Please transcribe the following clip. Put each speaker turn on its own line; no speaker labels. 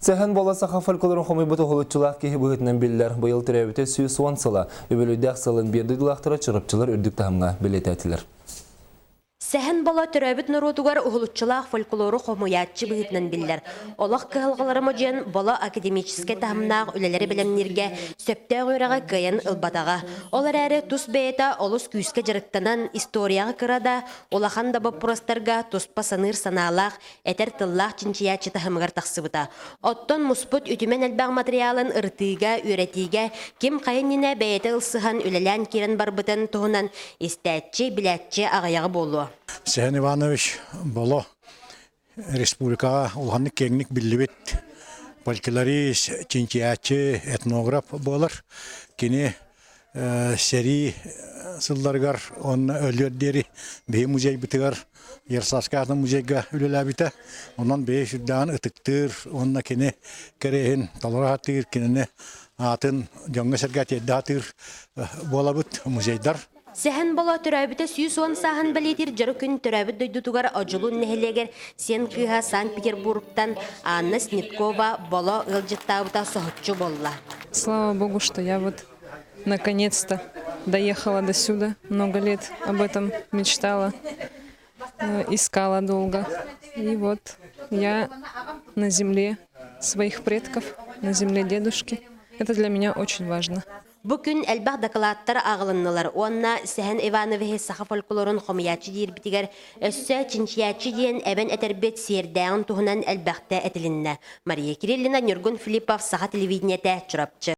Сэһэн Боло саха фольклорун хомуйбут уһулуччулаах киһи быһыытынан биллэр. Быйыл төрөөбүтэ 110 сыла. Үбүлүйдээх сылын биир дойдулаахтара чурапчылар үрдүк таһымҥа бэлиэтээтилэр.
Сэһэн Боло төрөөбүт норуотугар уһулуччулаах фольклору хомуйааччы быһыытынан биллэр. Олох кыһалҕалара модьуйан Боло академическай таһымнаах үлэлэри бэлэмнииргэ сөптөөх үөрэҕи кыайан ылбатаҕа. Ол эрээри тус бэйэтэ олус күүскэ дьарыктанан, историяҕа кыра да, улахан да боппуруостарга туспа саныыр санаалаах, этэр тыллаах чинчийээччи таһымыгар тахсыбыта. Оттон муспут үтүмэн элбэх матырыйаалын ырытыыга, үөрэтиигэ ким хайа иннинэ бэйэтэ ылсыһан үлэлээн киирэн барбытын туһунан истээччи, билээччи аҕыйаҕа буолуо.
Сэһэн Иванович Боло республикаҕа улаханнык киэҥник биллибит фольклорист, чинчийээччи, этнограф буолар. Кини сэрии сылларыгар уонна өлүөр диэри биһи музейбытыгар Ярославскай аатын музейга үлэлээбитэ. Онон бэйэ сүрдээҕин ытыктыыр уонна кини кэриэһин толоро сатыыр, кинини аатын дьоҥҥо-сэргэ тиэрдэ сатыыр буолабыт музейдар.
Сэһэн Боло төрөөбүтэ 110 сааһын бэлиэтиир дьоро күн төрөөбүт дойдутугар Одьулуун нэһилиэгэр сиэн кыыһа Санкт-Петербургтан Анна Снеткова Боло ыалдьыттаабыта соһуччу буолла.
Слава Богу, что я вот наконец-то доехала до сюда. Много лет об этом мечтала, искала долго. И вот я на земле своих предков, на земле дедушки. Это для меня очень важно.
Бу күн элбэх дакылааттар ааҕылыннылар уонна Сэһэн Ивановиһы саха фольклорун хомуйааччы диирбитигэр өссө чинчийээччи диэн эбэн этэрбит сиэрдээҕин туһунан элбэхтэ этилиннэ. Мария Кириллина, Ньургун Филиппов, Саха телевидениетэ, Чурапчы.